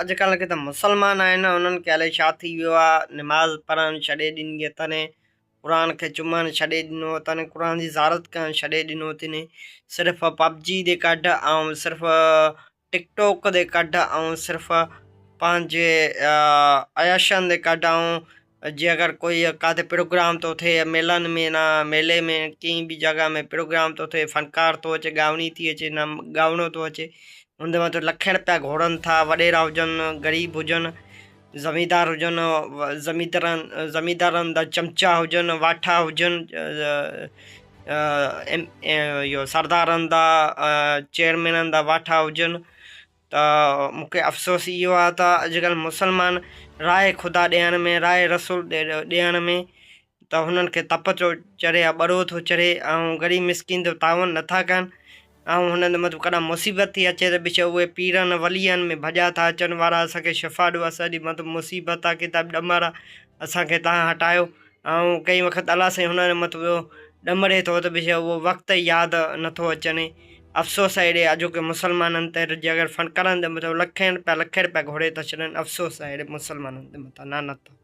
اڄڪلهه کي ته مسلمان آهن انهن کي الائي ڇا ٿي ويو آهي نماز پڙهڻ ڇڏي ڏني اٿن قرآن کي چمڻ ڇڏي ڏنو اٿن قرآن جي زيارت ڪرڻ ڇڏي ڏنو اٿن صرف پب جي the ڪڍ ۽ صرف ٽڪ ٽوڪ the ڪڍ ۽ صرف پنهنجي عياشن the ڪڍ ۽ جي اگر ڪوئي ڪاٿي پروگرام ٿو ٿئي ميلن ۾ نه ميلي ۾ ڪنهن به جڳهه ۾ پروگرام ٿو ٿئي فنڪار ٿو اچي ڳاوڻي ٿي اچي نه ڳاوڻو ٿو اچي ان تي مطلب لکين رپيا گهورن ٿا وڏيرا هجن غريب هجن زميندار هجن زميندارن زميندارن جا چمچا هجن واٺا هجن اهو سردارن جا چيئرمينن جا واٺا هجن ته مون کي افسوس اهو آهي ته اڄڪلهه مسلمان راء خدا ڏيڻ ۾ راء رسول ڏيڻ ۾ ته هنن کي تپ ٿو چڙهي يا ٻرو ٿو چڙهي ۽ غريب مسڪين جو تعاون نٿا ڪن ۽ هنن تي مطلب ڪڏهن مصيبت ٿي اچي ته پڇي اهي پيرن ولين ۾ ڀڄا ٿا اچن وارا اسان کي شفا ڏيو اسان جي مطلب مصيبت آهي ڪٿان ڏمر آهي اسان کي تهان هٽايو ۽ ڪئين وقت الله سائين هن جو مطلب ڏمري ٿو ته پڇي اهو وقت ياد نٿو اچن افسوس آهي اهڙي اڄوڪي مسلمانن تي جي اگر فنڪارن تي مطلب لکين رپيا لکين رپيا گهوري ٿا ڇڏن افسوس آهي اهڙي مسلمانن تي مٿان لعنت.